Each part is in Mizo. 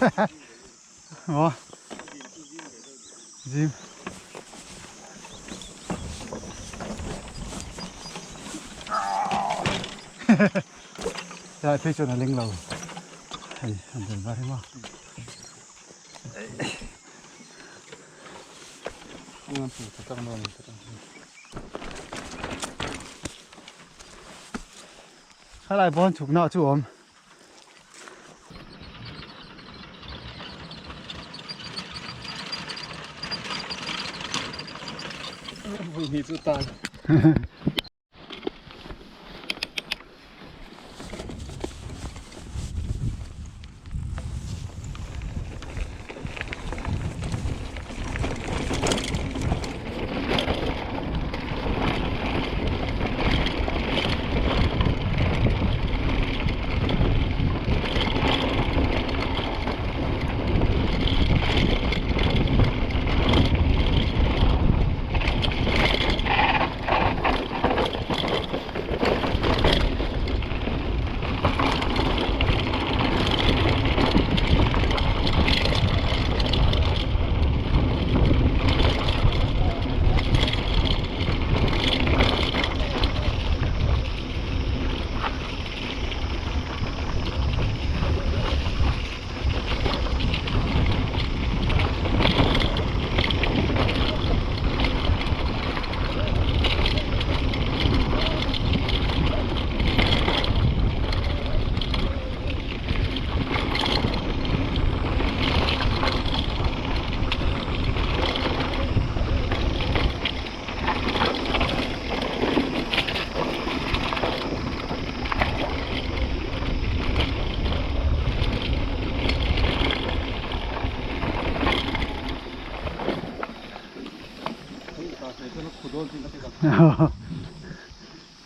Maw zim Helai phei chuan a leng lo hei an rawn var hi maw. Helai bawn chhukna chu awm. Vui chu tan.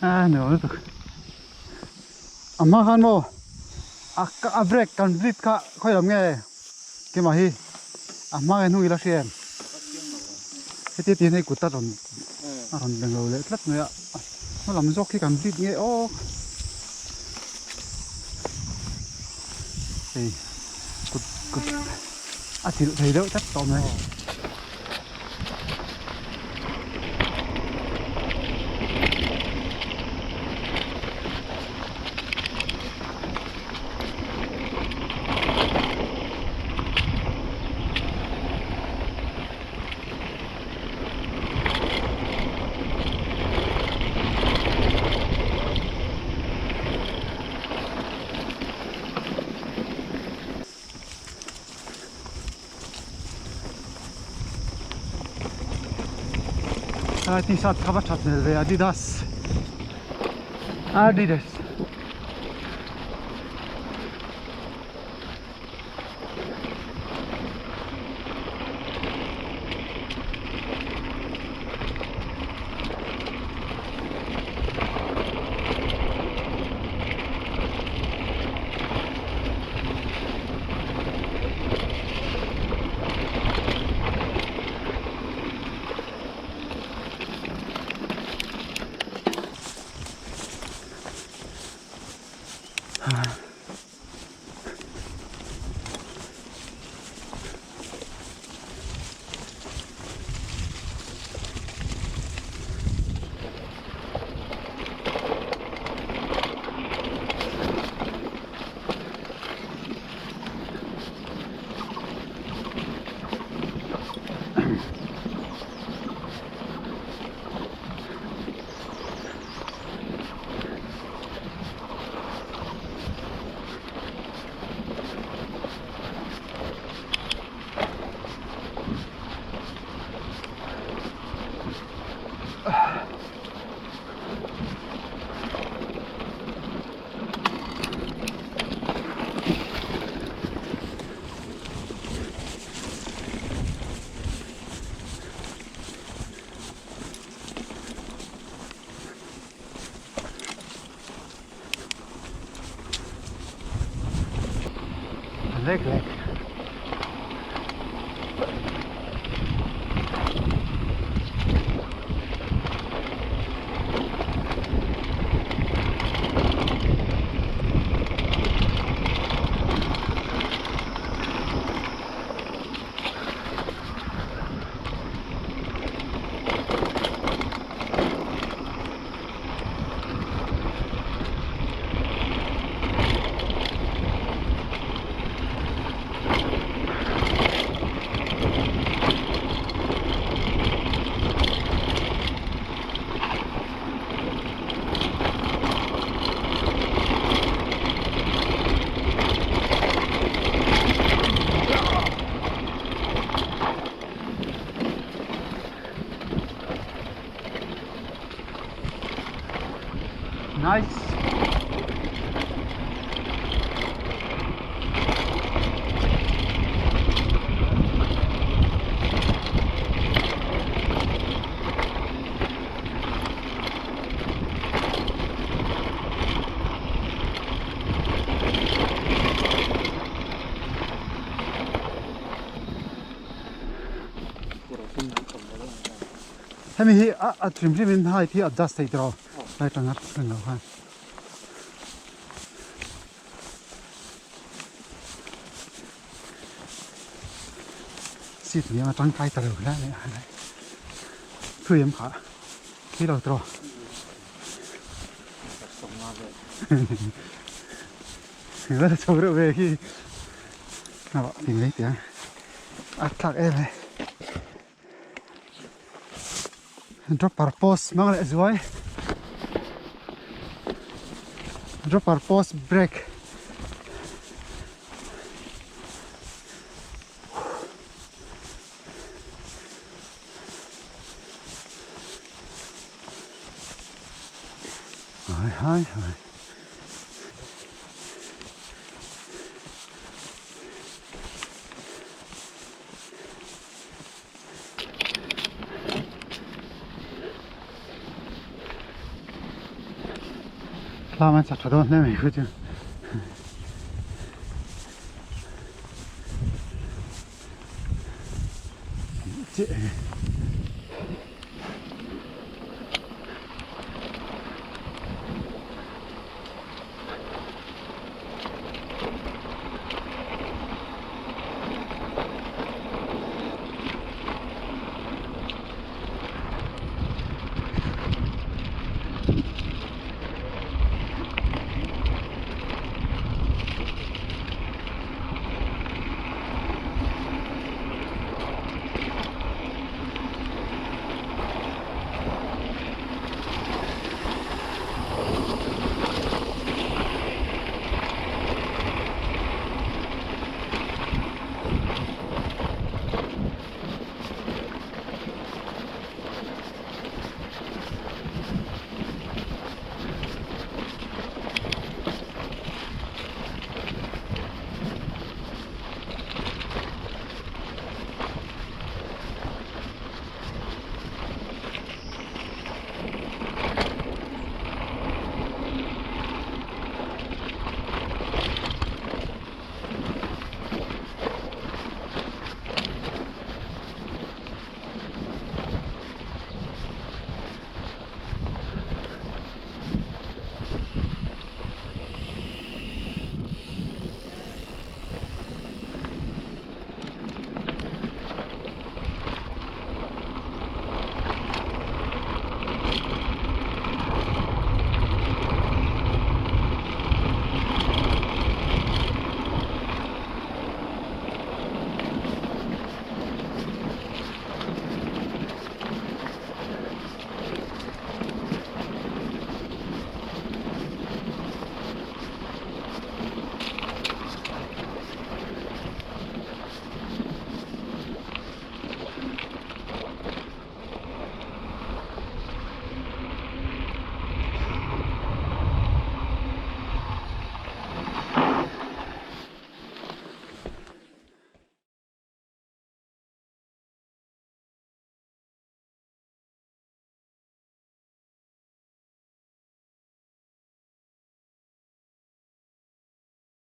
A nuam lutuk a hma khan maw a brake kan vip kha khawi lam nge keimah hi a hma nge hnung ila hria em heti tiin hei kut a rawn a rawn beng lo leh tlat mai a hma lam zawk hi kan vip nge aw hei kut kut a chilh thei deuh tlat tawh mai. Helai t-shirt kha va that hmel ve Adidas Adidas. Lek lek. Hemi hi a a hrim hrim in height hi adjust thei tawh lai tanga reng lo khan. Seat hniam a tangkai ta lo hle a ni a thui em kha khi lo tawh. Eng la chho reuh ve khi a ding mai teh ang a thlak em e. Dropper post hmang leh zuai dropper post brake hai hai hai. Thlam an sak tha dawn hle mai khu chu. Chiah.